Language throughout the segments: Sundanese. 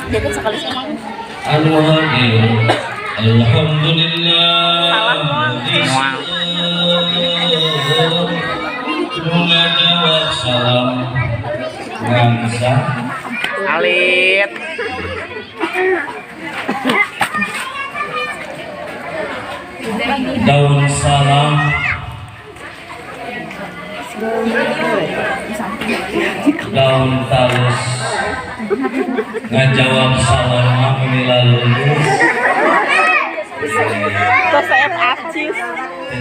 Anu hadir, alhamdulillah, nu ngajawab salam ngangsa Alit. Daun salam, daun talus ngajawab salam mah meni lulus. Tos saya acis.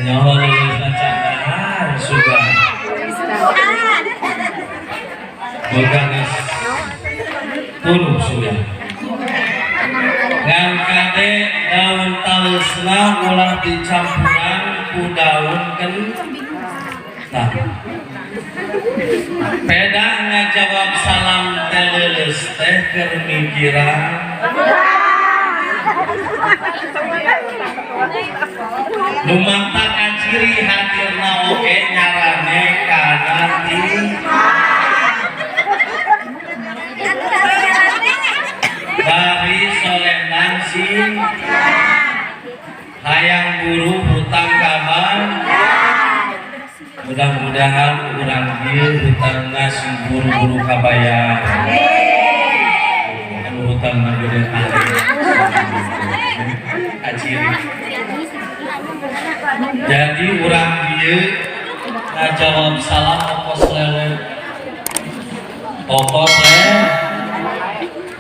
Nyawa lulus candahan sudah. Bukan tunu sudah. Ngan kade daun talusna ulah dicampuran ku daun kentang. Peda ngajawab salam teh leuleus teh keur mikiran. Nu mangta kaciri hadirna oge nyarane kana ti bari solenang sing hayang buru hutang kabar. Mudah-mudahan urang dieu hutangna sing buru-buru kabayar. Anu hutangna gede kaciri. Jadi urang dieu ngajawab salam okos lele. Okos lele.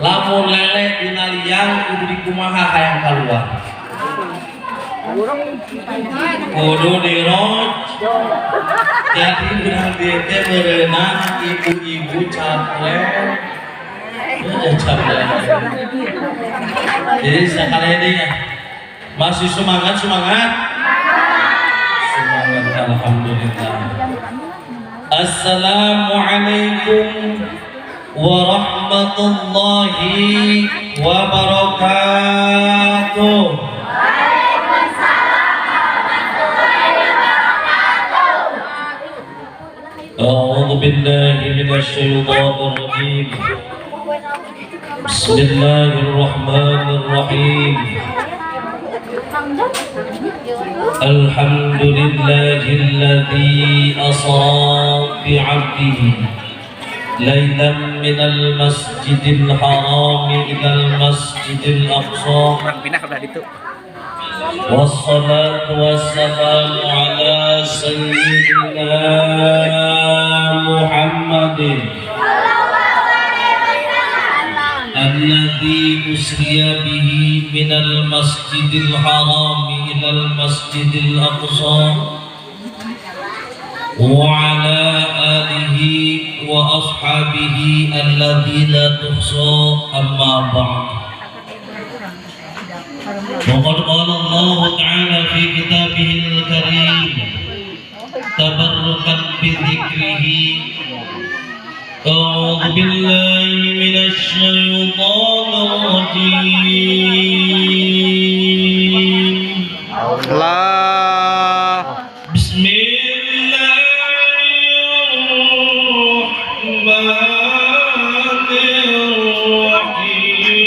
Lamun lele dina liang kudu dikumaha hayang kaluar. Kudu diroj. Jadi urang dieu teh meureunan ibu-ibu caplen. Caplen. Jadi sakali deui nya. Masih semangat semangat? Semangat, alhamdulillah. Assalamualaikum warahmatullahi wabarakatuh. Waalaikumsalam warahmatullahi wabarakatuh. A'udzu billahi minasy syaithanir rajim. Bismillahirrahmanirrahim. Alhamdulillahilladzi asra bi 'abdihi lailan minal masjidil haram ilal masjidil aqsa. Kurang pindah ke belah ditu. Wassalatu wassalamu ala sayyidina Muhammadin alladzi usriya bihi minal masjidil haram ilal masjidil aqsa wa ala alihi wa ashabihi alladzi la tuhsa, amma ba'd. وقد قال الله تعالى في كتابه الكريم تبركا بذكره: أعوذ بالله من الشيطان الرجيم. Allah. بسم الله الرحمن الرحيم.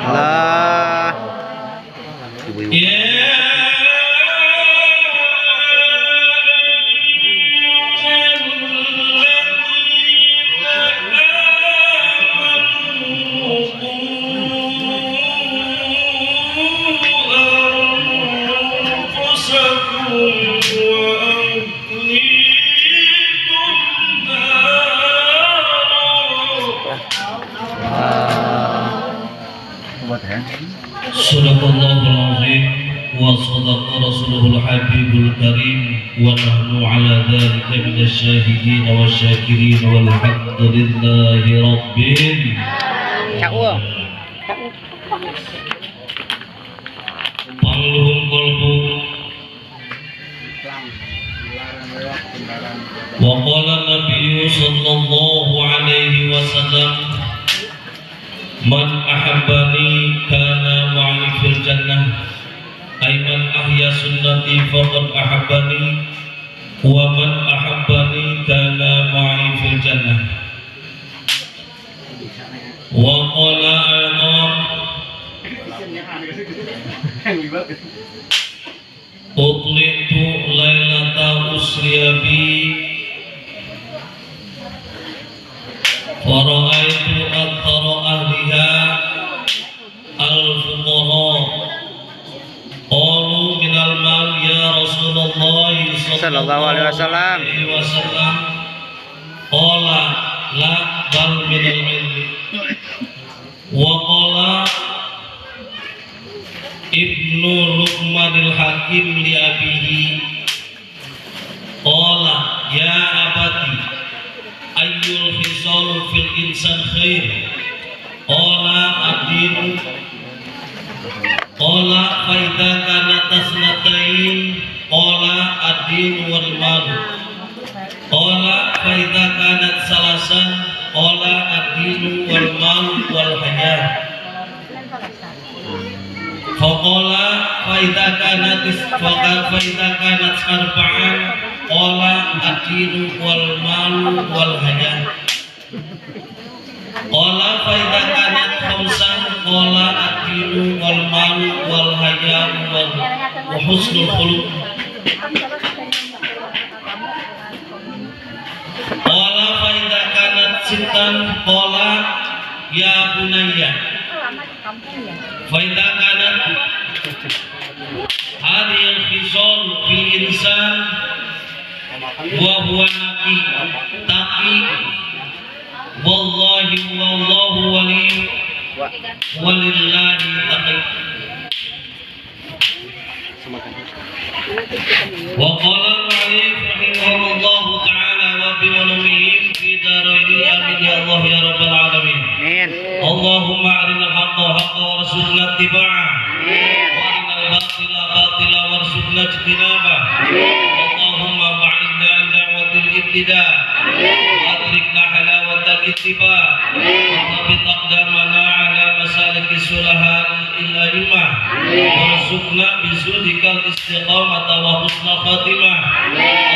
Allah. Ibu-ibu. يا أيها الذين آمنوا قوا أنفسكم وأهليكم نارا. Buat ya. صدق الله العظيم وصدق رسوله الحبيب الكريم ونحن على ذلك من الشاهدين والشاكرين والحمد لله رب Cak Ul. Pangluhung qalbu. وقال النبي صلى الله عليه وسلم: من أحبني كان معي في الجنة، أي من أحيا سنتي فقد أحبني، ومن أحبني كان معي في الجنة. اطلعت ليلة أسري بي فرأيت أكثر أهلها الفقراء قالوا من المال يا رسول الله؟ صلى الله عليه وسلم. عليه وسلم. قال لا، بل من العلم. وقال ابن لقمان الحكيم لأبيه، قال يا أبت، أي الخصال في الإنسان خير؟ قال الدين. قال فإذا كانت اثنتين؟ قال الدين والمال. قال فإذا كانت ثلاثا؟ قال الدين والمال والحياء. فقال فإذا كانت أربعا؟ قال الدين والمال والحياء. قال فإذا كانت خمسا؟ قال الدين والمال والحياء وحسن الخلق. قال فإذا كانت ستا؟ قال يا بني، فإذا كانت هذه الخصال في الإنسان وهو نقي تقي، والله والله ولي ولله تقي. وقال المؤلف رحمه الله تعالى وبعلومهم في دارين، آمين يا الله يا رب العالمين. Amin. اللهم أرنا الحق حقا وارزقنا اتباعه، وأرنا الباطل باطلا وارزقنا اجتنابه. اللهم بعدنا عن دعوة الابتداع وأدركنا حلاوة الاتباع، وثبت أقدامنا على مسالك الصلحاء الأئمة، وارزقنا بجودك الاستقامة وحسن الخاتمة.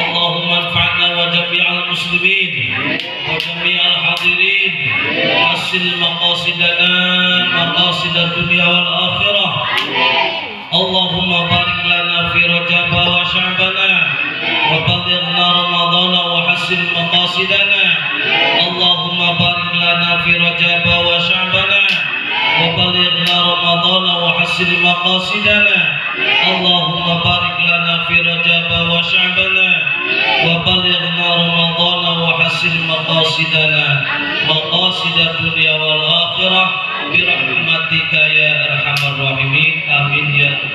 اللهم انفعنا وجميع المسلمين وجميع الحاضرين، وحسن مقاصدنا، مقاصد الدنيا والآخرة. اللهم بارك لنا في رجب وشعبنا، وبلغنا رمضان وحسن مقاصدنا. اللهم بارك لنا في رجب وشعبنا، وبلغنا رمضان وحسن مقاصدنا. اللهم بارك لنا في رجب وشعبنا، وبلغنا رمضان وحسن مقاصدنا، مقاصد الدنيا والآخرة، برحمتك يا أرحم الراحمين. آمين يا رب.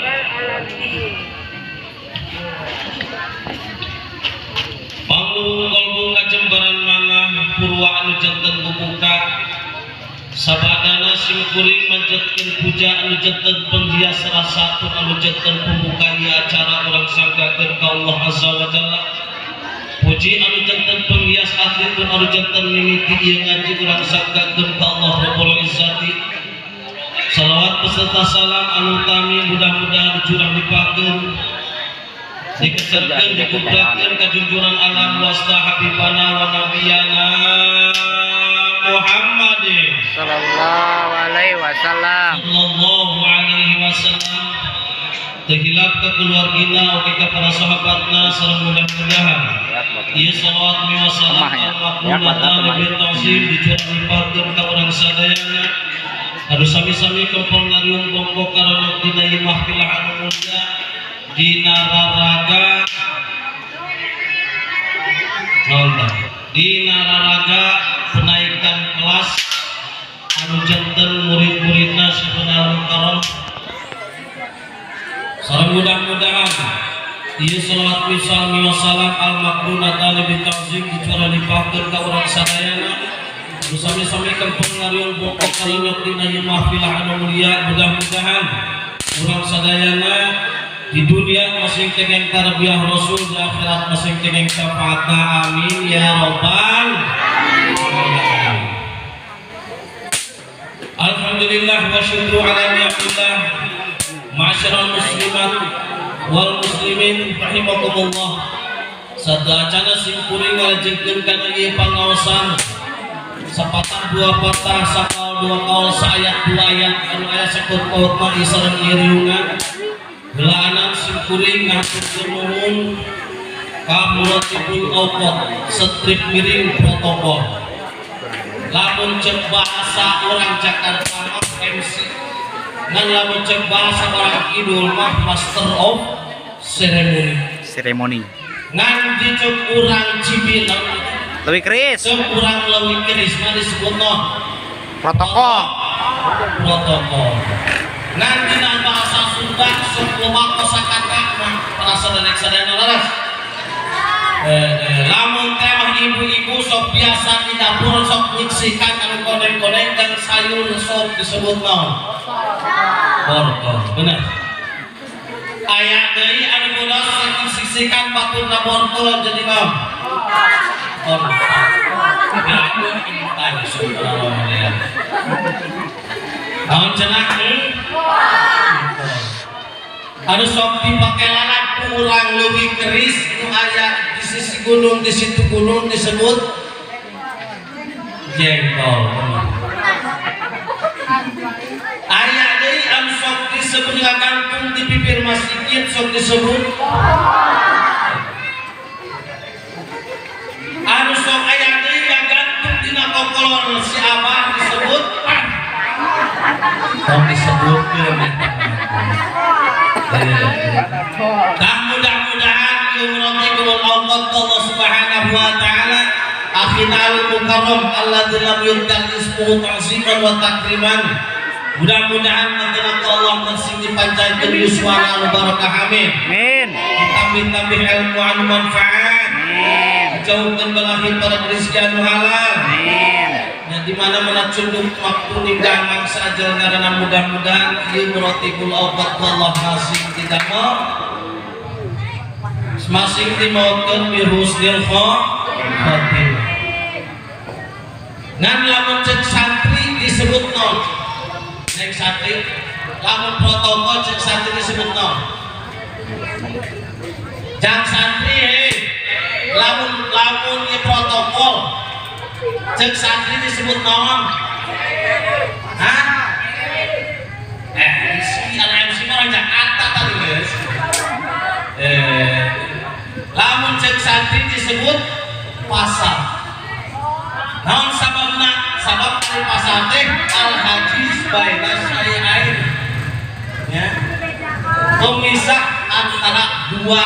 Pangluhung kolbu kajembaran manah purwa anu janten bubuka. Sabadana simkuring manjatkeun puja anu janten penghias rasa tur anu janten pembuka ieu acara, urang sanggakeun ka Allah Azza wa Jalla. Puji anu janten penghias akhir tur anu janten mimiti ieu ngaji, urang sanggakeun ka Allah Rabbul Izzati. Salawat beserta salam anu tami mudah-mudahan dicurah dipakeun, dikecerkeun, dikubrakeun ka junjuran alam wasta habibana wa nabiyana Muhammadin Sallallahu alaihi wasallam. Sallallahu alaihi wasallam. Teu hilap ka keluargina oge ka para sahabatna, sareng mudah-mudahan ieu salawat miwa salam Lemah ya. al-maqrunata bi ta'zim dicurah lipakeun ka urang sadayana anu sami-sami kempel ngariung bongkok karena dina ieu mahfil anu mulia dina raraga naon tah, dina raraga penaikan kelas anu janten murid-muridna Syekhuna Mukarram. Sareng mudah-mudahan ieu salawat misal wa salam al maqrunata bi ta'zim dicurah lipakeun ka urang sadayana anu sami-sami kempel ngariung bongkok kalinyok dina ieu mahfil anu mulia. Mudah-mudahan urang sadayana di dunia masing kenging tarbiyah Rasul, di akhirat masing kenging syafaatna. Amin ya robbal alamin. Alhamdulillah wa syukru ala ni'matillah. Ma'asyiral muslimat wal muslimin rahimakumullah. Sadacana simkuring ngalajengkeun kana ieu pangaosan sapatah dua patah, sakaul dua kaul, saayat dua ayat anu aya sekut pautna ieu sareng ieu riungan. Helaanan simkuring ngahaturkeun nuhun ka Muratibul Awqat strip miring protokol. Lamun cek bahasa orang Jakarta mah MC, ngan lamun cek bahasa orang Kidul mah Master of Ceremony. Seremoni. Ngan dicek urang Cibinong, Leuwih Keris. Cek urang Leuwih Keris mah disebut noh Protokol. Protokol. Ngan dina bahasa Sunda sok loba kosakata mah para saderek sadayana, leres? Lamun teh mah ibu-ibu sok biasa di dapur sok nyiksikan anu koneng-koneng dan sayur, sok disebut naon? Borgol, bener. Aya deui anu bodas saking siksikan baturna borgol jadi naon? Borgol. Aku intan subhanallah. Naon cenah? Anu sok dipake lalap ku urang Leuwih Keris nu aya di sisi gunung, di situ gunung, disebut jengkol. Aya deui anu sok disebut ngagantung di bibir masjid, sok disebut anu sok aya deui ngagantung dina kokolor si abah, disebut tong disebutkeun eta. Tah, mudah-mudahan ieu muratibul awqat Allah Subhanahu wa taala, akhina al mukarram alladzi lam yudkar ismuhu ta'ziman wa takriman. Mudah-mudahan nanti Allah masih dipanjangkeun yuswana anu barakah, amin. Amin. Ditambih-tambih ilmu anu manfaat. Amin. Dijauhkan balahir pada rezeki anu halal. Amin. Ya, di mana mana cunduk waktu ninggal mangsa ajal karena mudah-mudahan ieu muratibul awqat Allah masih tidak mau masing dimautkeun bi husnil khotimah. Ngan lamun cek santri disebut non, cek santri lamun protokol, cek santri disebut non, jang santri hei, lamun lamun ieu protokol cek santri disebut naon? Hah? MC, ada MC mah orang Jakarta tadi, guys. Lamun cek santri disebut pasar. Naon sababna? Sabab dari pasar teh al hajiz baina syai'ain. Ya. Pemisah antara dua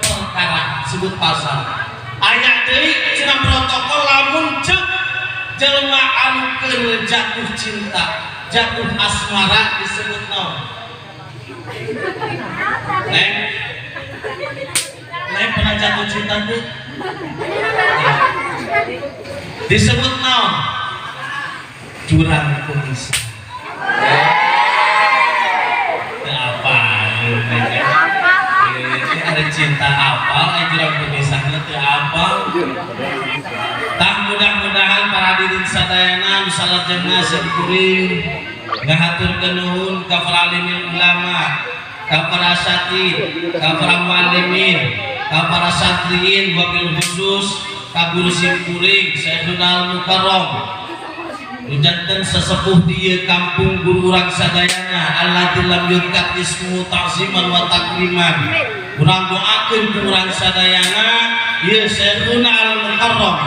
perkara disebut pasar. Aya deui cenah protokol lamun cek jelema anu keur jatuh cinta, jatuh asmara disebut naon? Neng, Neng pernah jatuh cinta tuh? Disebut naon? Jurang kumis. Teu apa? Neng? Ada cinta apa? Jurang kumisahnya teu apa? Tah, mudah-mudahan para hadirin sadayana salajengna simkuring ngahaturkeun nuhun ka para alimil ulama, ka para asatid, ka para muallimin, ka para santriin, wabil khusus ka guru simkuring Sayyiduna Al Mukarram nu janten sesepuh di kampung, guru urang sadayana alladzi lam yudkar ismu ta'ziman wa takriman. Urang doakeun ku urang sadayana ieu Sayyiduna Al Mukarram,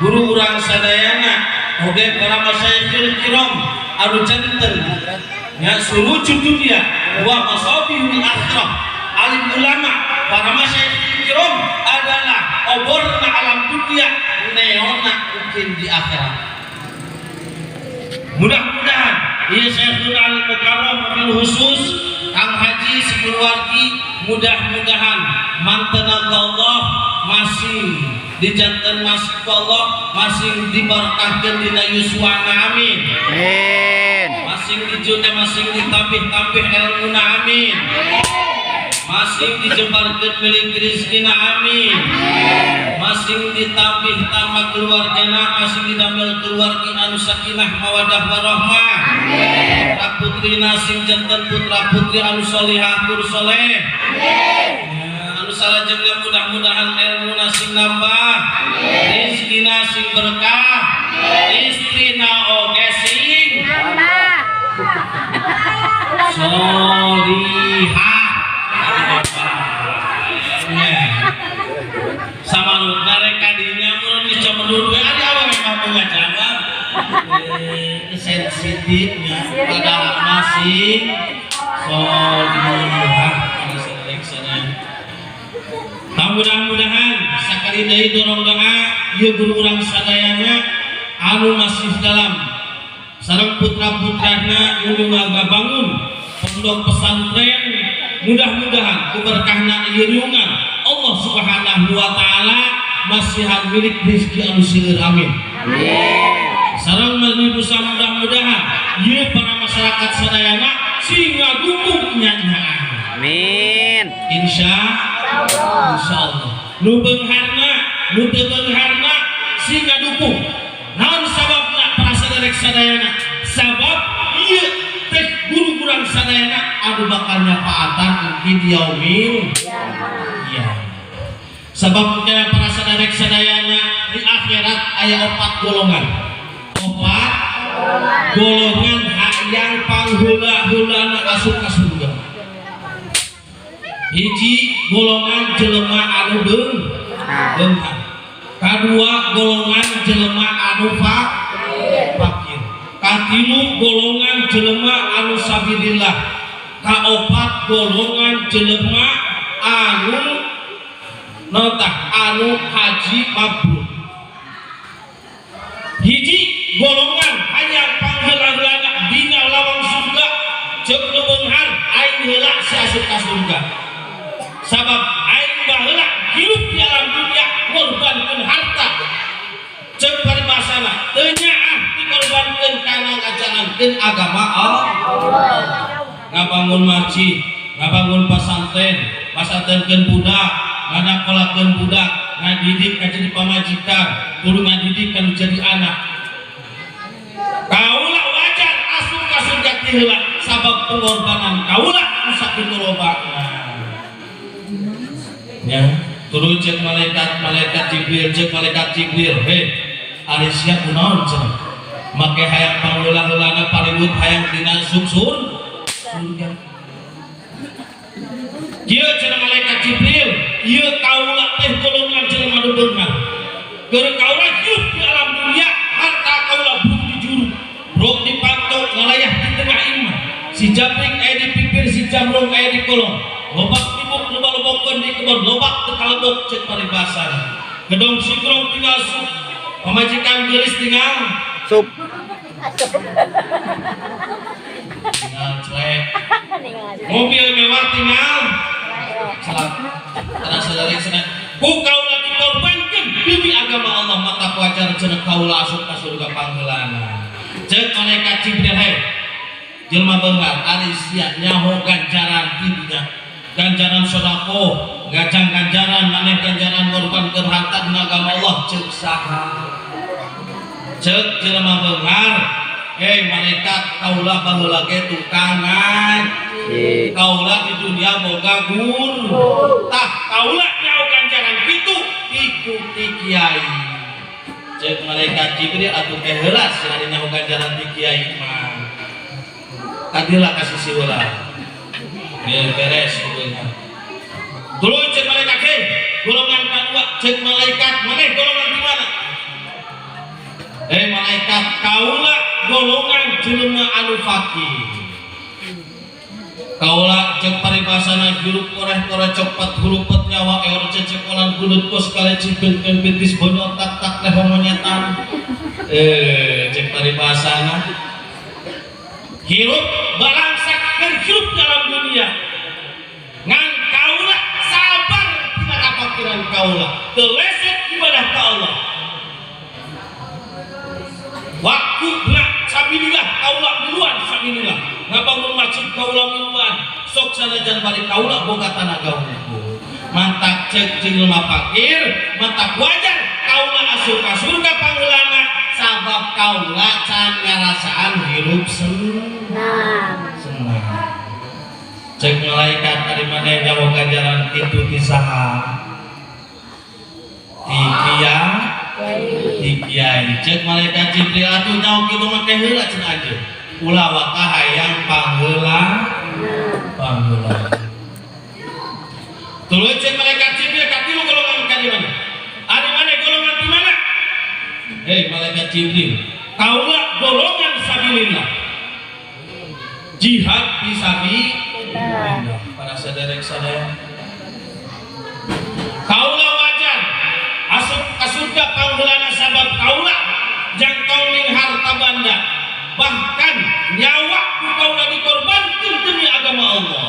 guru urang sadayana, oge para masyayikhil kiram anu janten ya surujud dunia wa masabihul akhirah. Alim ulama, para masyayikhil kiram adalah oborna alam dunia, neona mungkin di akhirat. Mudah-mudahan ieu Syekhul Al Mukarram, mobil khusus Kang Haji sekeluargi, mudah-mudahan mantena Allah masih dijanten masih Allah masih diberkahkan dina yuswana, amin. Amin. Masing dijuna, masing ditambih-tambih ilmuna, amin. Masing dijembarkeun milik rezekina, amin. Masing ditambih tambah keluargana, masing didamel keluarga anu sakinah mawadah warahmah, putra putrina sing janten putra putri anu solihah tur soleh. Ya, anu salajengna mudah-mudahan ilmuna sing nambah, rezekina sing berkah, istrina oge sing solihah. Malu narek kadinya mun geus cemberut we ari awewe mah boga jawab. Sensitif ya, padahal masih solihah sadaya. Mudah-mudahan sakali deui dorong doa ieu guru urang sadayana anu masih dalam sareng putra-putrana nu ngabangun pondok pesantren, mudah-mudahan keberkahna ieu riungan Allah Subhanahu wa taala masihan milik rezeki anu seueur, amin. Sareng manusia mudah-mudahan ieu para masyarakat sadayana sing ngadukung nya-nyaan. Amin. Insya Insya Allah. Nu beungharna, nu teu beungharna sing ngadukung. Naon sababna para saderek sadayana? Sabab ieu teh guru kurang sadayana anu bakal nyapaatan mungkin yaumil iya. Sabab kena para saderek sadayana di akhirat aya opat golongan. Opat golongan hayang pangheula-heulana asup ka surga. Hiji golongan jelema anu beunghar. Kadua golongan jelema anu fakir. Katilu golongan jelema anu sabilillah. Kaopat golongan jelema anu notah anu haji mabrur. Hiji golongan hayang pangheula-heulana dina lawang surga, ceuk nu beunghar aing heula si asup ka surga. Sabab aing baheula hirup di alam dunia ngorbankeun harta, ceuk paribasana teu nyaah dikorbankeun kana ngajalankeun agama Allah, ngabangun masjid, ngabangun pesantren, pasantrenkeun budak, nganyakolakeun budak, ngadidik ka jadi pamajikan, kudu ngadidik ka jadi anak. Kaula wajar asup ka surga ti heula sabab pengorbanan kaula nu sakitu lobana. Ya, turun cek malaikat, malaikat Jibril, cek malaikat Jibril, "Hei, ari sia kunaon cenah? Make hayang pangheula-heulana pariwut hayang dina suksur surga." Kieu cenah malaikat Jibril, "Ieu kaula teh golongan jelema nu beunghar. Keur kaula hirup di alam dunia, harta kaula bruk di juru, bruk di panto, ngalayah di tengah imah. Si jabrik aya di pipir, si jamrong aya di kolong. Lobak tibuk loba lobokeun di kebon, lobak teu kalebok," cek paribasan. "Gedong sigrong tinggal sup, pamajikan geulis tinggal Sup. Tinggal celek. Mobil mewah tinggal celak." Karena saudara senang ku kaula dikorbankan demi agama Allah, mata wajar cenah kaula asup ka surga pangheulana. Cek malaikat Jibril, "Hei jelema beunghar, ari sia nyaho ganjaran ti dinya, ganjaran sedekah, gajang ganjaran maneh ganjaran ngorbankeun harta dina agama Allah, ceuk saha?" Cek jelema beunghar, "Hei malaikat, kaula baheula ge tukang ngaji. Kaula di dunia boga guru. Tah kaula nyaho ganjaran kitu ikuti kiai." Cek malaikat Jibril, "Atuh teh heula sia nyaho ganjaran ti kiai mah. Kadilah kasih si heula biar beres hubungan." Dulu cek malaikat, "Hei golongan kedua." Cek malaikat, "Maneh golongan di mana?" "Eh malaikat, kaula golongan jelema anu fakir. Kaula," cek paribasana, "hirup koreh-koreh copot hulupet nyawa eor cecekolan bulut kos kale cipilkeun betis bonyol tak tak leho monyetan." Cek paribasana hirup balangsak keur hirup dalam dunia, ngan kaula sabar tina kapakiran kaula, teu leset ibadah ka Allah. Waktu nak sabilillah kaula miluan sabilillah, ngabangun masjid kaula miluan, sok sanajan balik kaula boga tanaga hukum." Mantak cek jelema fakir, mantak wajar kaula asup ka surga pangheulana sabab kaula can ngarasaan hirup senang senang. Cek malaikat, "Ari maneh nyaho ganjaran kitu ti saha?" "Ti kiai, ti kiai." Cek malaikat Jibril, "Atuh nyaho kitu mah teh heula cenah anjeun. Ulah waka hayang pangheula pangheula." Tuluy cek malaikat Jibril, "Katilu golongan ka di mana?" Hei malaikat Jibril, kaula golongan sabilillah, jihad fisabilillah. Para saderek sadaya, kaula wajar asup ka surga pangheulana sabab kaula jangtong ning harta banda, bahkan nyawa ku kaula dikorbankeun demi agama Allah.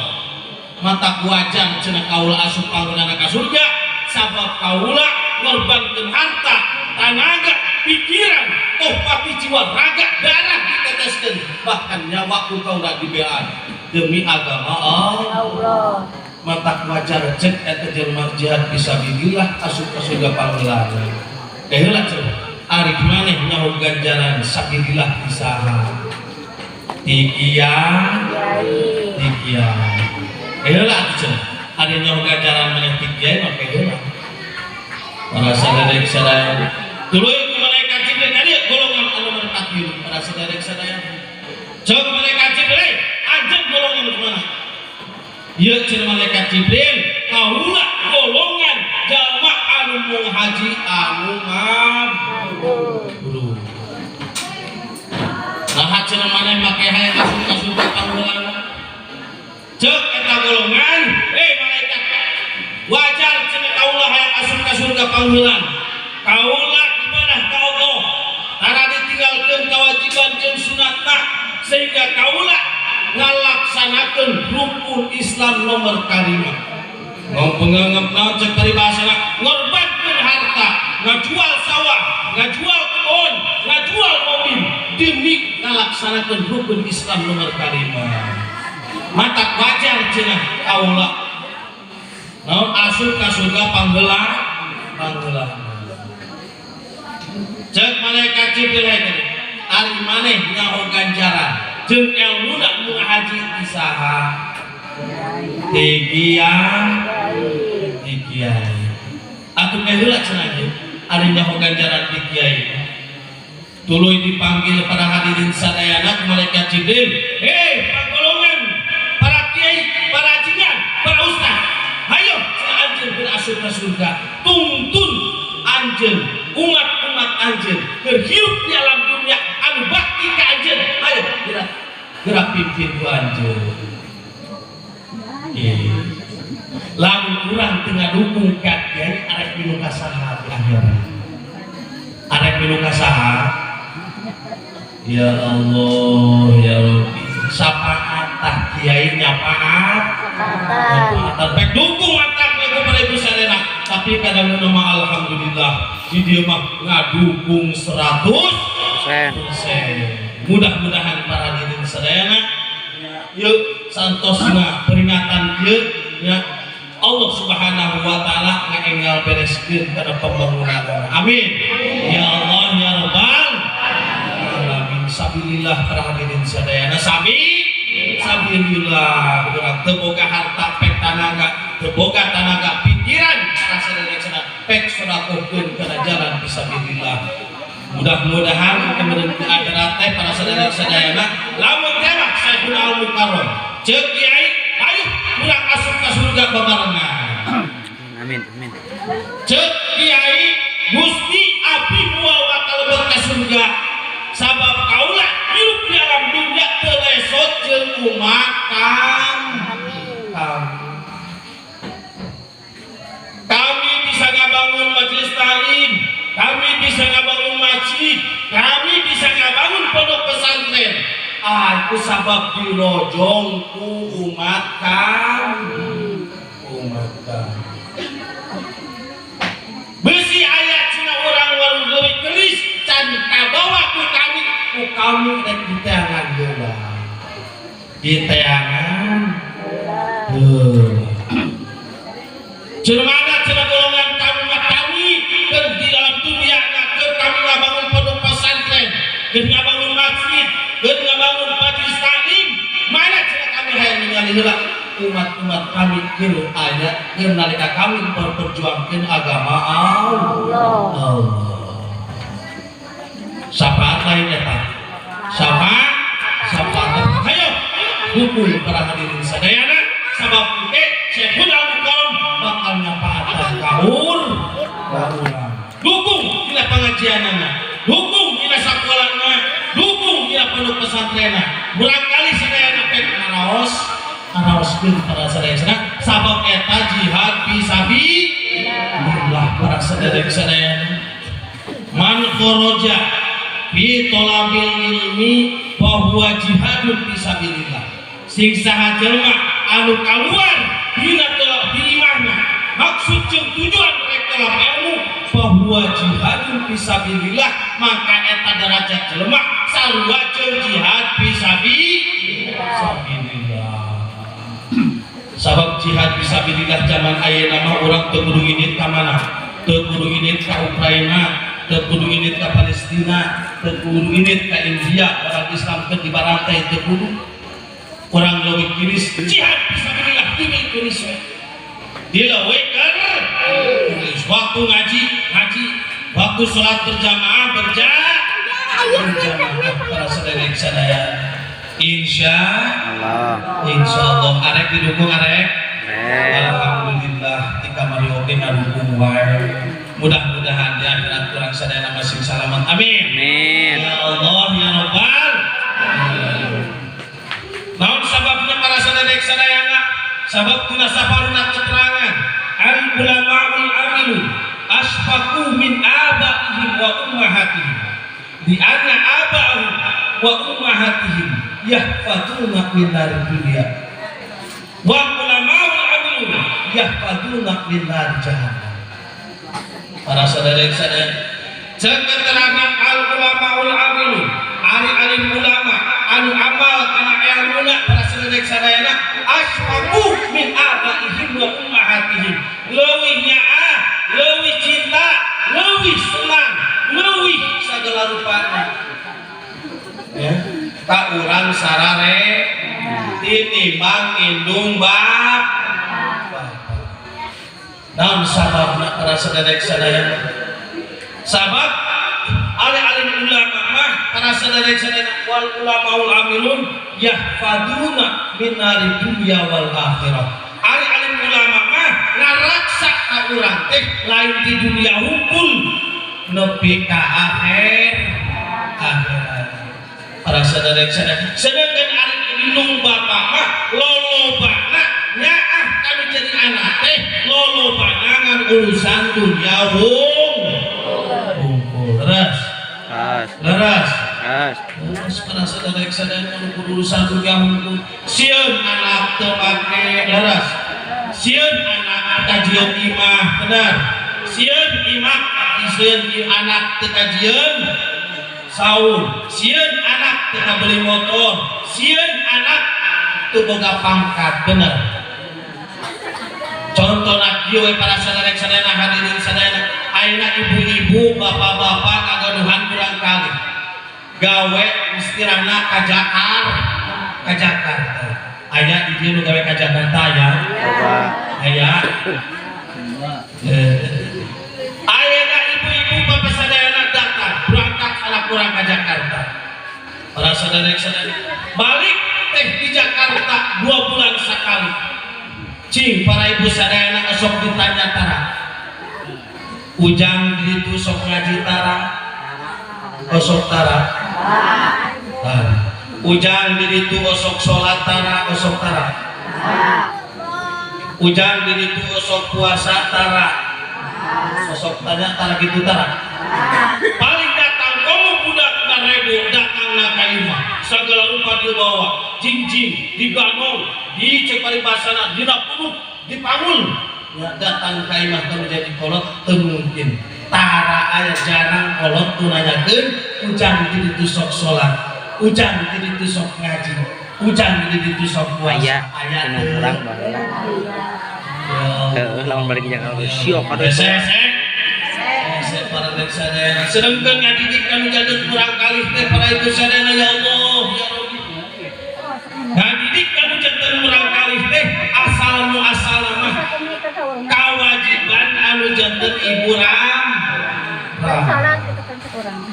Matak wajar cenah kaula asup pangheulana ka surga sabab kaula ngorbankeun harta, tanaga, pikiran, toh pati jiwa raga, darah diteteskeun, bahkan nyawa ku kaula dibean demi agama Allah. Allah. Matak wajar cek eta jelema jihad fisabilillah asup ka surga pangheulana. Teh heula cek ari maneh nyaho ganjaran sabilillah ti saha? Ti kiai. Kiai. Ti kiai. Eh heula atuh cenah ari nyaho ganjaran maneh ti kiai mah ke heula. Para saderek sadaya, tuluy ku malaikat Jibril kadieu golongan anu mertakir. Para saderek sadaya, cek malaikat Jibril, anjeun golongan nu mana? Ieu cenah malaikat Jibril, kaula golongan jalma anu mung haji anu mabrur. Nah, cenah maneh make hayang asup ka surga pangheulana? Cek eta golongan, eh malaikat, wajar cenah kaula hayang asup ka surga pangheulana. Kaula ibadah ka Allah tara ditinggalkeun kewajiban jeung sunatna, sehingga kaula ngalaksanakeun rukun Islam nomor kalima. Ngomong naon cek paribasana? Ngorbankeun harta, ngajual sawah, ngajual kebon, ngajual mobil demi ngalaksanakeun rukun Islam nomor kalima. Matak wajar cenah kaula naon asup ka surga pangheula. Cek malaikat Jibril, ari maneh nyaho ganjaran jeung elmuna mun haji ti saha? Ti kiai. Ti kiai. Atuh teh heula cenah ieu ari nyaho ganjaran ti kiai. Tuluy dipanggil para hadirin sadayana malaikat Jibril, hei pagolongan para kiai, para jingan, para ustad, hayo cenah anjeun keur asup ka surga, tuntun anjeun umat-umat anjeun keur hirup di alam dunia anu bakti ka anjeun, ayo gerak gerak pimpin ku anjeun. Lamun urang teu ngadukung ka kiai, arek milu ka saha di akhirat? Arek milu ka saha? Ya Allah, ya Rabbi, syafaat tah kiai nyapaat nyapaatan pek dukung matak ku para ibu sadayana. Tapi kadang mah alhamdulillah di dieu mah ngadukung 100 Persen. Persen. Mudah-mudahan para hadirin sadayana yuk santosna peringatan ieu ya, Allah Subhanahu wa taala ngaenggal bereskeun kana pembangunan. Amin. Ya Allah ya Rabbal alamin. Sabilillah para hadirin sadayana, sabilillah urang teu boga harta pek tanaga, teu boga tanaga pikiran, rasa sadayana pek sedekahkeun kana jalan fisabilillah. Mudah-mudahan kemudian di akhirat teh para saudara sadayana lamun teh mah Syekhuna Al Mukarram, ceuk kiai, ayo urang asup ka surga babarengan. Amin amin. Ceuk kiai, Gusti, abdi moal bakal lebet ka surga sabab kaula hirup di alam dunia teu lesot jeung umat kami. Kami bisa ngabangun majelis taklim, kami bisa ngabangun masjid, kami bisa ngabangun pondok pesantren. Ah, itu sabab dirojong ku umat kami, umat kami. Besi aya cenah urang warung leuwih keris can kabawa ku kami rek diteangan heula. Diteangan heula. Cenah mana cenah golongan kami mah, kami keur di dalam dunia keur kami ngabangun pondok pesantren, keur ngabangun masjid, keur ngabangun majelis taklim, mana cenah kami hayang ningali heula umat-umat kami keur aya keur nalika kami memperjuangkeun agama Allah. Allah. Syafaat lain eta. Syafaat, syafaat. Hayo dukung para hadirin sadayana sabab engke Syekhuna Al-Mukarram bakal nyafaatan ka urang. Dukung dina pengajianana. Dukung. pesantrenna murangkalih sadayana pek ngaraos ngaraoskeun para sadayana, sabab eta jihad fisabilillah para saderek sadayana. Man kharaja fi tholabil ilmi fahuwa jihadun fisabilillah. Sing saha jelema anu kaluar dina tolak di imahna maksud jeung tujuan rek tolak ilmu, fahuwa jihadun fisabilillah, maka eta derajat jelema sarua jeung jihad fisabilillah. Sabab jihad fisabilillah zaman ayeuna mah urang teu kudu indit ka mana, teu kudu indit ka Ukraina, teu kudu indit ka Palestina, teu kudu indit ka India. Orang Islam teu dibarantai, teu kudu. Urang leuwih tiris jihad fisabilillah di tiris we, di leuwih tiris. Waktu ngaji ngaji, waktu sholat berjamaah berjamaah para saudara sadaya. Insya Allah. Insya Allah arek didukung, arek. Rek. Alhamdulillah di kamari oge ngadukung wae. Mudah-mudahan di akhirat urang sadayana masing salamat, amin. Amin. Ya Allah ya Rabbal. Naon sababna para saderek sadayana? Sabab tina saparuna keterangan, al ulama'ul amilun asfaqu min abaihim wa ummahatihim di anna aba'ahum wa ummahatihim yahfaduna min nari dunya wa ulama'ul amilun yahfaduna min nari jahannam. Para saderek sadayana, cek keterangan al ulamaul amilun, ari alim ulama anu amal kana ilmuna, para saderek sadayana, asfaqu min abaihim wa ummahatihim, leuwih nyaah, leuwih cinta, leuwih senang, leuwih sagala rupana ya ka urang sarare tinimbang indung bap. Naon sababna para saderek sadayana? Sabab alim ulama mah para saderek sadayana, wal ulamaul amilun yahfaduna min nari dunya wal akhirah. Ari alim ulama mah ngaraksa ka urang teh lain di dunia hungkul, nepi ka akhir akhirat para saderek sadayana. Sedangkan ari indung bapak mah lolobana nyaah kami jadi anak teh lolobana ngan urusan dunia hungkul. Leres? Leres. Leres? Leres. Terus para saderek sadayana, urusan dunia hungkul, sieun anak teu make, leres? Sieun anak kajieun imah, benar? Sieun imah, sieun anak teu kajieun saung, sieun anak teu kabeli motor, sieun anak teu boga pangkat, bener? Contohna kieu we para saderek sadayana, hadirin sadayana. Ayeuna ibu-ibu, bapak-bapak kagaduhan kurang kali gawe istilahna ka Jakarta, ka Jakarta. Aya di dieu nu gawe ka Jakarta aya? Coba. Aya. Ayeuna ibu-ibu, bapak sadayana datang, berangkat anak kurang ke Jakarta, para saudara sadayana, balik teh di Jakarta 2 bulan sekali. Cing para ibu sadayana, osok ditanya tara Ujang di ditu sok ngaji tara? Osok tara? Tara. Ujang di ditu osok sholat tara? Osok tara? Ujang di ditu osok puasa tara? Osok tanya tara gitu tara? Paling datang kamu budak ngarebo datang na ka imah, segala rupa dibawa, jingjing diganong di cek paribasana dina punuk dipanggul ya, datang ka imah teu menjadi kolot teu mungkin tara. Aya jarang kolot tuh nanyakeun Ujang di ditu sok sholat, Ujang di ditu sok ngaji, Ujang di ditu sok puasa. Aya. Aya Anu teu? Urang baheula. Ya. Heeh, lamun balik ke Jakarta siok atuh. Hese, hese para sadayana. Sedangkan ngadidik kanu janten kurang kalih teh para ibu sadayana, ya Allah, ya Rabbi. Ngadidik kanu janten kurang kalih teh asal mu asal mah kewajiban anu janten ibu ram. Salah itu kan kurang.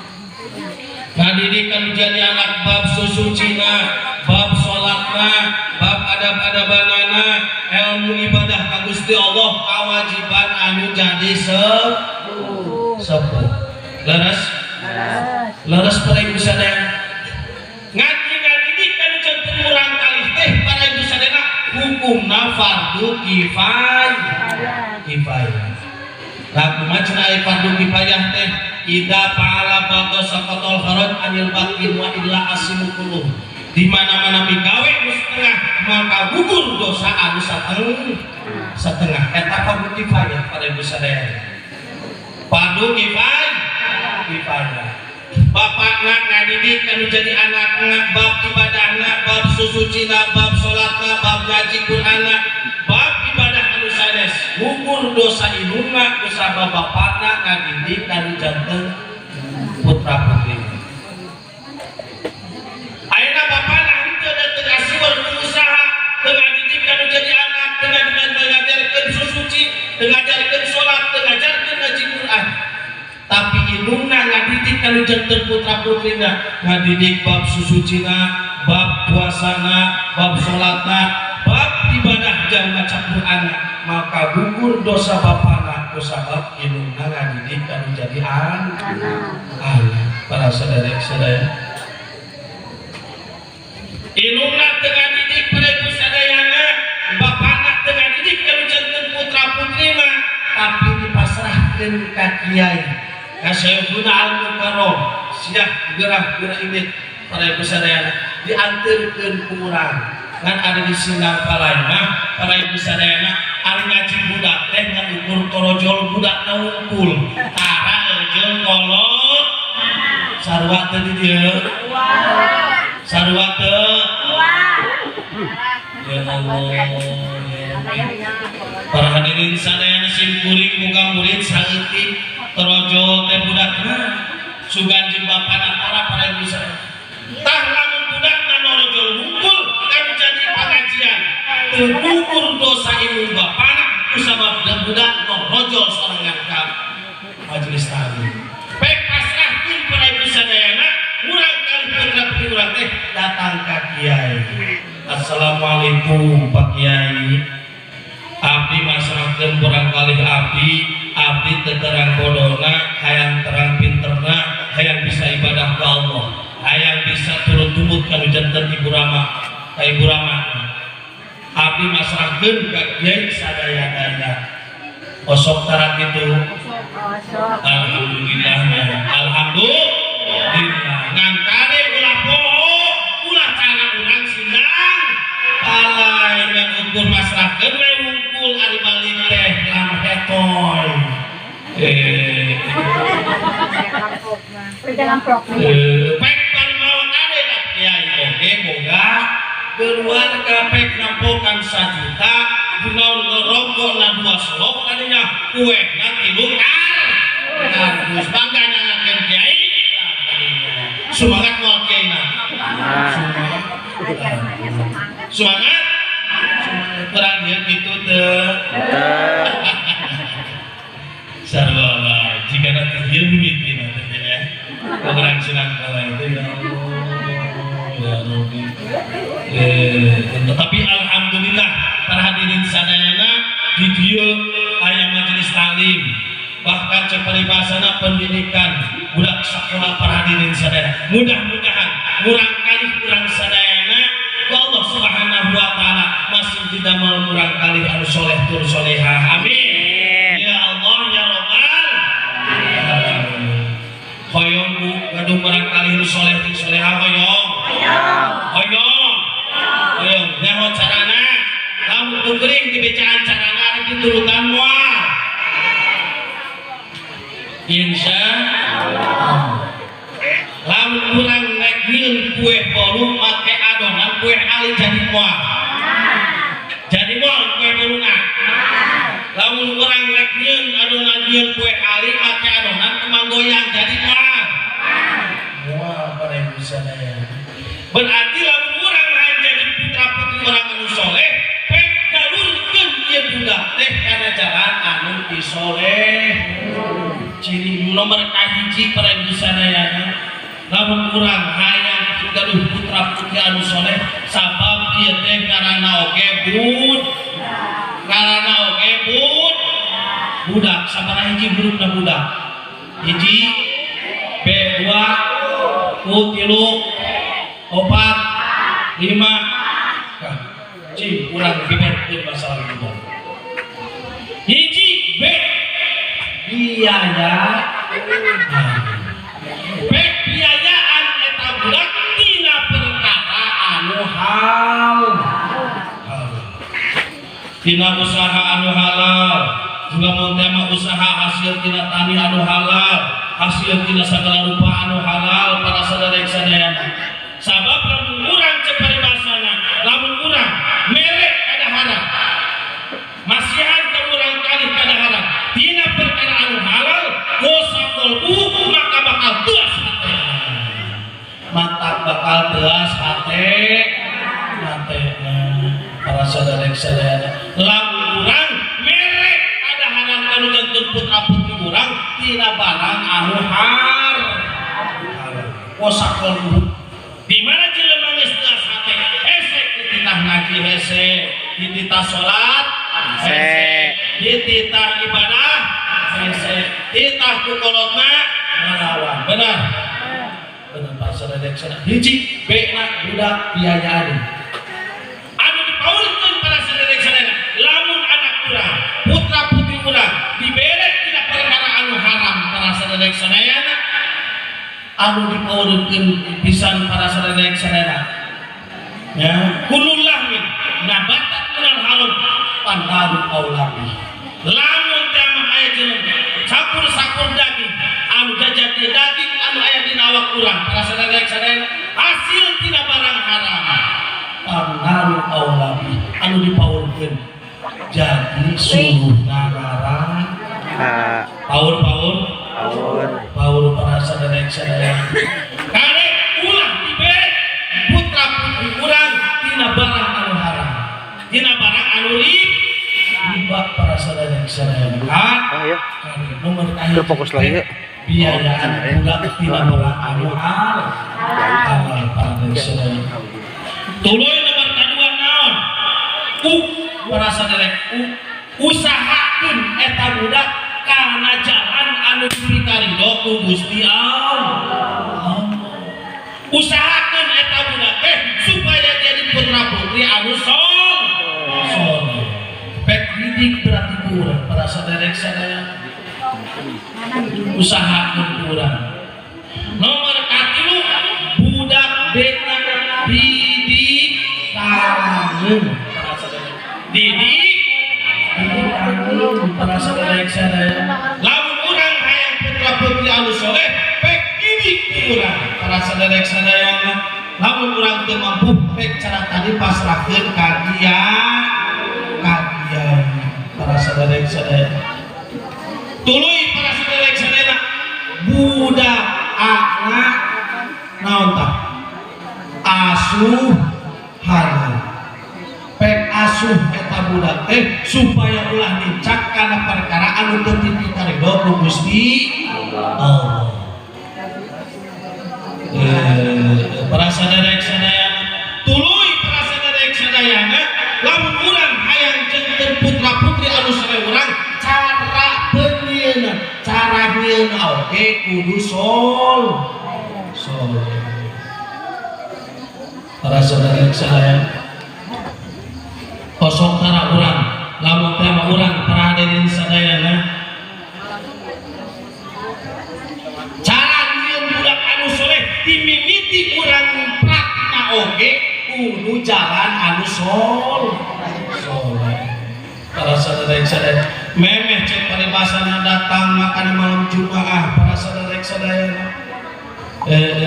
Ngadidik kanu jadi anak bab susucina, bab salatna, bab adab-adabanana, ilmu ibadah ka Gusti Allah, kewajiban anu jadi sepuh. Leres? Leres para ibu sadaya. Ngan hukumna fardu kifayah. Kifayah. Lah kumaha cenah aya fardu kifayah teh idza fa'ala ba'da saqatal kharaj anil baqin wa illa asimu kulluh. Di mana-mana migawe nu setengah maka gugur dosa anu setengah. Eta fardu kifayah pada ibu sadaya. Fardu kifayah. Bapakna ngadidik anu jadi anakna bab ibadahna, bab susucina, bab salatna, bab ngaji Qur'anna, bab ibadah anu sanes. Gugur dosa indungna kusabab bapakna ngadidik anu janten putra putri. Ayeuna bapakna henteu da teu kasiweur ku usaha, teu ngadidik anu jadi anak, teu ngajarkeun susuci, teu ngajarkeun salat, teu ngajarkeun ngaji Qur'an. Tapi indungna ngadidik anu janten putra putrina, ngadidik bab susucina, bab puasana, bab salatna, bab ibadah jang maca Qur'anna, maka gugur dosa bapana kusabab indungna ngadidik anu jadi anak. Para saudara-saudara, indungna teu ngadidik pada ibu sadayana, bapana teu ngadidik anu janten putra putrina, tapi dipasrahkeun ka kiai. Ka Syekhuna Al-Mukarram, siah gerah-gerah ini para ibu sadayana diantarkeun ku urang. Ngan ada di Sindang Palai mah para ibu sadayana ari ngaji budak teh ngan ukur torojol budak na wungkul. Tara jeung kolot sarua teh di dieu. Sarua teu. Ya Allah. Para hadirin sadayana sim kuring boga murid saeutik torojol teh budakna sugan jeung bapana tara para ibu sadayana. Tah lamun budakna norojol wungkul kan jadi pengajian teu gugur dosa indung bapana kusabab budak norojol sorangan ka majelis taklim. Pek pasrahkeun para ibu sadayana murang kali putra putri urang teh datang ka kiai. Assalamualaikum Pak Kiai. Abdi masrahkeun kurang kalih abdi, abdi teu terang bodona, hayang terang pinterna, hayang bisa ibadah ka Allah, hayang bisa turut tumut ka nu janten ibu rama, ka ibu rama. Abdi masrahkeun ka kiai sadaya-daya. Osok tara kitu. Alhamdulillah. Alhamdulillah. Ngan kade ulah poho, ulah cara urang Sindang Palai ngan ukur masrahkeun we wungkul ari balik teh lamhetoy. Pek bari mawa kade da kiai oge boga keluarga pek nampokan 1 juta gunaon ngerokok na 2 slok tadinya kue na 3 kardus bangga nyangakeun kiai. Semangat moal kiai na? Semangat kurang dia gitu teu sarua wae jika nanti dia mimitina teh ya urang Sindang Palai itu ya Allah ya Rabbi. Tapi alhamdulillah para hadirin sadayana di dieu aya majelis taklim, bahkan cek paribasana pendidikan budak sekolah. Para hadirin sadayana, mudah-mudahan murang kalih urang sadayana Allah Subhanahu wa taala masih tidak mau murang kalih anu soleh tur solehah. Amin ya Allah ya Rabbal alamin. Hoyong bu gaduh murang kalih anu soleh tur solehah? Hoyong, hoyong, hoyong. Nyaho carana? Lamun geuring dibecaan carana rek diturutan moal? Insya Allah. Lamun urang rek nyieun kue bolu make adonan kue ali, jadi moal? Jadi moal kue boluna? Lamun urang rek nyieun adonan, nyieun kue ali make adonan kembang goyang, jadi moal? Moal para ibu sadaya. Berarti lamun urang hayang jadi putra putri urang anu soleh, pek jalurkeun ieu budak teh kana jalan anu disoleh. Ciri nomor kahiji para ibu sadayana, lamun urang hayang gaduh putra putri anu soleh, sabab ieu teh ngaranna oge bud ngaranna oge bud budak. Sabaraha hiji hurufna budak? Hiji, B dua, U tilu, opat, lima. Cing urang bibit. Biaya. Pek biayaan eta budak tina perkara anu hal, tina usaha anu halal. Juga mun teh mah usaha hasil tina tani anu halal, hasil tina sagala rupa anu halal, para saderek sadayana. Sabab lamun urang, cek paribasana, lamun urang mere kadaharan, masihan ka murangkalih kadaharan tina perkara anu halal, kosa kolbu maka bakal teas hate, mantap, bakal teas hate hatena, para saderek sadayana. Lamun urang mere kadaharan anu janten putra putri urang tina barang anu har kosa kolbu, di mana jelema geus teas hate, hese dititah ngaji, hese dititah salat, hese dititah ibadah, hese titah ku kolotna ngalawan. Benar, benar, Pak Saderek sadayana. Hiji B na budak biayaan anu dipaulkeun, para saderek sadayana. Lamun anak urang, putra putri urang dibere tina perkara anu haram, para saderek sadayana, anu dipaulkeun pisan, para saderek sadayana, ya, kullu lahmin nabatat minal haram fannaru aula bihi. Lamun teh mah aya jelema sakur-sakur daging anu jajati daging anu aya dina awak urang, para saderek sadayana, hasil tina barang haram, fannaru aula bihi, anu dipaulkeun jadi suluhna neraka. Ka. Paur, paur. Paur. Paur, para saderek sadayana. Kade, ulah dibere putra putri urang tina barang anu haram, tina barang anu riba, para saderek sadayana. Oh ya. Kade, nomor kahiji. Ke fokus lagi yuk. Biayaan budak tina barang anu halal, para sadayana. Tuluy nomor kedua naon? U, para saderek, u, usahakeun eta budak kana jalan anu dipikarido ku Gusti Allah. Usahakeun eta budak teh supaya jadi putra putri anu sol soleh. Pek didik berarti kurang, para saderek sadaya. Usahakeun kurang. Nomor katilu, budak beta didik kangen, para saderek. Didik didik kangen, para saderek sadaya. Lamun urang hayang putra putri anu soleh, pek didik urang, para saderek sadayana. Lamun urang teu mampu, pek cara tadi pasrahkeun ka dia, ka kiai, para saderek sadayana. Tuluy, para saderek sadayana, budak anak naon tah? Asuhan. Pek asuh eta budak teh supaya ulah nincak kana perkara anu teu dipikarido ku Gusti Allah. Para saderek sadayana. Tuluy, para saderek sadayana, lamun urang hayang janten putra putri anu soleh urang, cara penyieuna, cara nyieuna oge kudu sol soleh, para saderek sadayana. Kosong tara urang lamun teh mah urang, para hadirin sadayana, cara nyieun budak anu soleh dimimiti urang prakna oge kudu jalan anu sol soleh, para saderek sadayana. Memeh, cek paribasana, datang makan malam Jumaah, para saderek sadayana.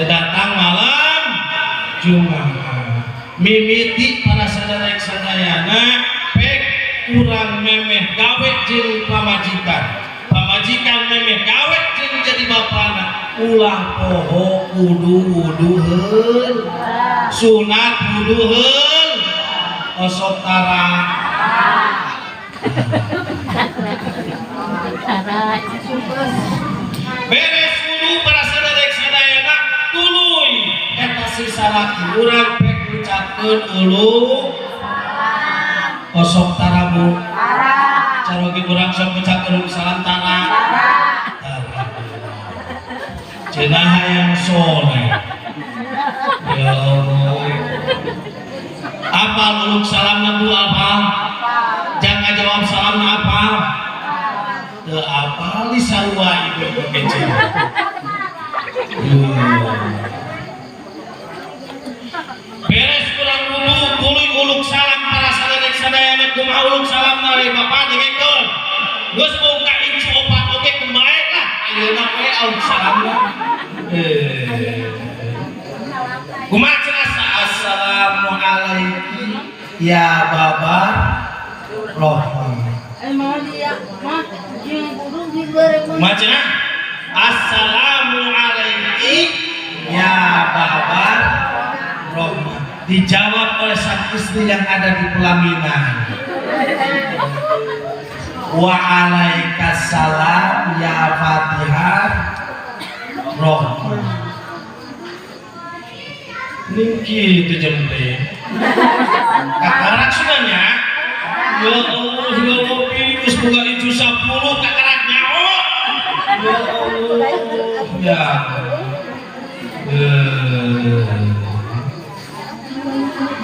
Datang malam Jumaah mimiti, para saderek sadayana, pek urang memeh gawe jeung pamajikan, pamajikan memeh gawe jeung jadi bapana, ulah poho kudu wudu heul, sunat wudu heul, osok tara. Tara. Beres wudu, para saderek sadayana, tuluy eta si salaki urang pek ngucapkeun ulu osok tara, Bu. Carogi urang sok ngucapkeun ulu salam tara. Tara. Cenah hayang soleh. Ya Allah, apal uluk salamna, Bu? Apal? Jangan jawab salamna, apal? Teu apal di sarua ibu kecil. Beres kurang wudu, tuluy uluk salam para saderek sadayana. Kumaha uluk salam nari, Bapak? Dengekeun. Geus boga incu opat oge kumaha lah ayeuna we uluk salam. Eh. Kumaha cenah? Assalamu alaikum ya Baba Rohman. Kumaha cenah? Assalamu alaikum ya Baba Rohman. Dijawab oleh sang istri yang ada di pelaminan. Waalaikumsalam ya Fatihah Rohman. Ini gitu jempe. Kakarak sudahnya. Ya Allah, ya Rabbi, geus boga incu 10 kakarak nyaho. Ya Allah, ya. Eh.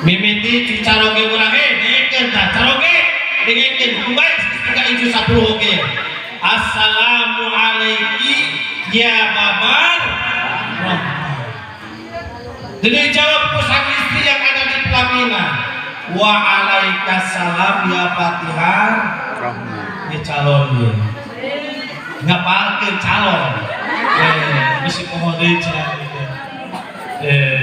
Mimiti caroge urang eh dengekeun tah caroge, dengekeun kumaha boga incu 10 oge. Assalamu alaikum ya Babar Rahman. Jadi jawab ku sang istri yang ada di pelaminan. Waalaikumsalam ya Fatihah. Rahman. Ini calon dia. Ngapalkeun calon. Eh, bisi poho deui cenah gitu. Eh.